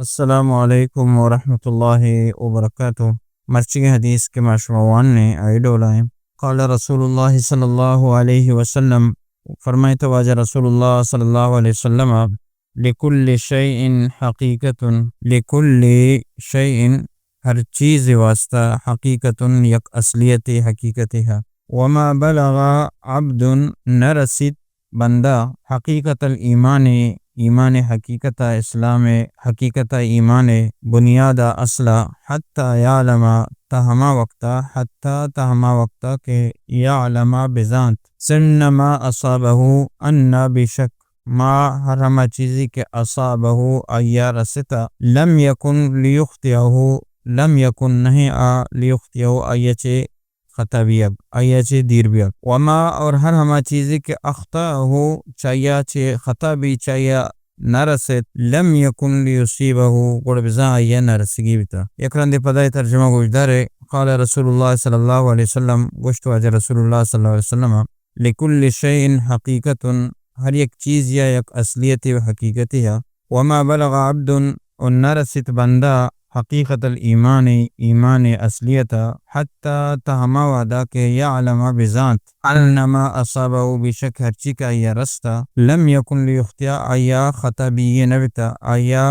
السلام علیکم ورحمۃ اللہ وبرکاتہ۔ مرچیگیں حدیث کہ ما شما وانیں، آئی ڈولا ایں۔ قال رسول اللہ صلی اللہ علیہ وسلم، فرمائیت واجہ رسول اللہ صلی اللہ علیہ وسلم، لکل شیء حقیقۃ، لکل شیء، ہر چیز واسطہ، حقیقۃ، یک اصلیت حقیقتے ہا۔ وما بلغ عبد، نہ رسیت بندہ، حقیقت الایمان، ایمان حقیقت، اسلام حقیقت، ایمان بنیاد اصل، حتی یعلم، تا ہما وقتا، حتی، تا ہما وقتا کہ یعلم، بزانت، سن ما اصابہ، ان، بے شک، ما، ہر ہما چیزے کہ اصابہ، آئیا رستا، لم یکن لیخطئہ، لم یکن، نہیں آ، لیخطئہ، آئیا چہ خطا بیگ، آئیا چہ دیر بیگ۔ وما، اور ہر ہما چیزے کہ اخطأہ، چہ آئیا چہ خطا بی، چہ آئیا نہ رسیت، لم یکن لیصیبہ، گڑا بزاں آئیا نہ رسگی بیتا۔ یک رندے پدا اے ترجمہ گوشدارے، قال رسول اللہ صلی اللہ علیہ وسلم، گوشت واجہ رسول اللہ صلی اللہ علیہ وسلم، لکل شیء حقیقۃ، ہر یک چیزیا یک اصلیتے و حقیقتے ہا۔ وما بلغ عبد، و نہ رسیت بندہ، حقیقت الایمان، ایمان اصلیتا، حتی، تا ہما وہدا کہ یعلم، بزانت، ان ما اصابہ، بے شک ہرچی کہ آئیا رستا، لم یکن لیخطئہ، آئیا خطا بیگی نہ بیتا، آئیا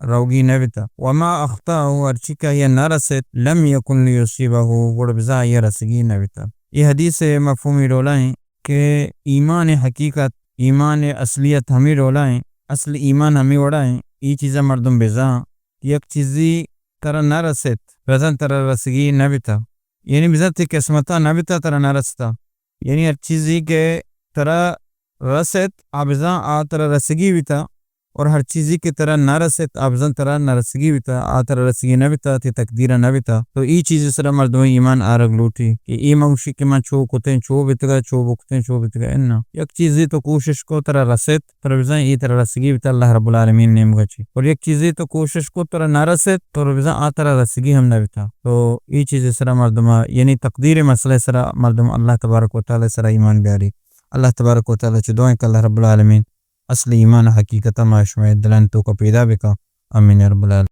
روگی نہ بیتا۔ وما اخطأہ، ہرچی کہ آئیا نہ رسیت، لم یکن لیصیبہ، گڑا بزاں آئیا رسگی نہ بیتا۔ اے حدیث مفہومی ڈولا ایں کہ ایمان حقیقت، ایمان اصلیت ہمے ڈولا ایں، اصل ایمان ہمے وڑا ایں۔ اے چیزا مردم بزاں، یک چیزے ترا نہ رسیت، بزاں ترا رسگی نہ بیتا۔ یعنی بزاں تئی قسمتا نہ بیتا، ترا نہ رستا۔ یعنی ہر چیزے کہ ترا رسیت، آ بزاں آ ترا رسگی بیتا، اور ہر چیزے کہ ترا نہ رسیت، آ بزاں ترا نہ رسگی بیتا، آ ترا رسگی نہ بیتا، تئی تقدیرا نہ بیتا۔ تو اے چیزے سرا مردم ایمان آرگ لوٹی کہ اے مہ گوشی کہ من چو کتیں، چو بیتگا، چو بکتیں، چو بیتگا، اناں۔ یک چیزے تو کوشش کو، ترا رسیت، ترا بزاں اے ترا رسگی بیتا اللہ رب العالمین نیمگا چی۔ اور یک چیزے تو کوشش کو، ترا نہ رسیت، ترا بزاں آ ترا رسگی ہم نہ بیتا۔ تو اے چیزے سرا مردما، یعنی تقدیر مسئلہ سرا مردم اللہ تبارک و تعالی سرا ایمان بیاری۔ اللہ تبارک و تعالی چہ دعائیں کہ اللہ رب العالمین اصل ایمان حقیقتا ما شمئے دلانی توکا پیدا بکا۔ آمین یا رب العالمین۔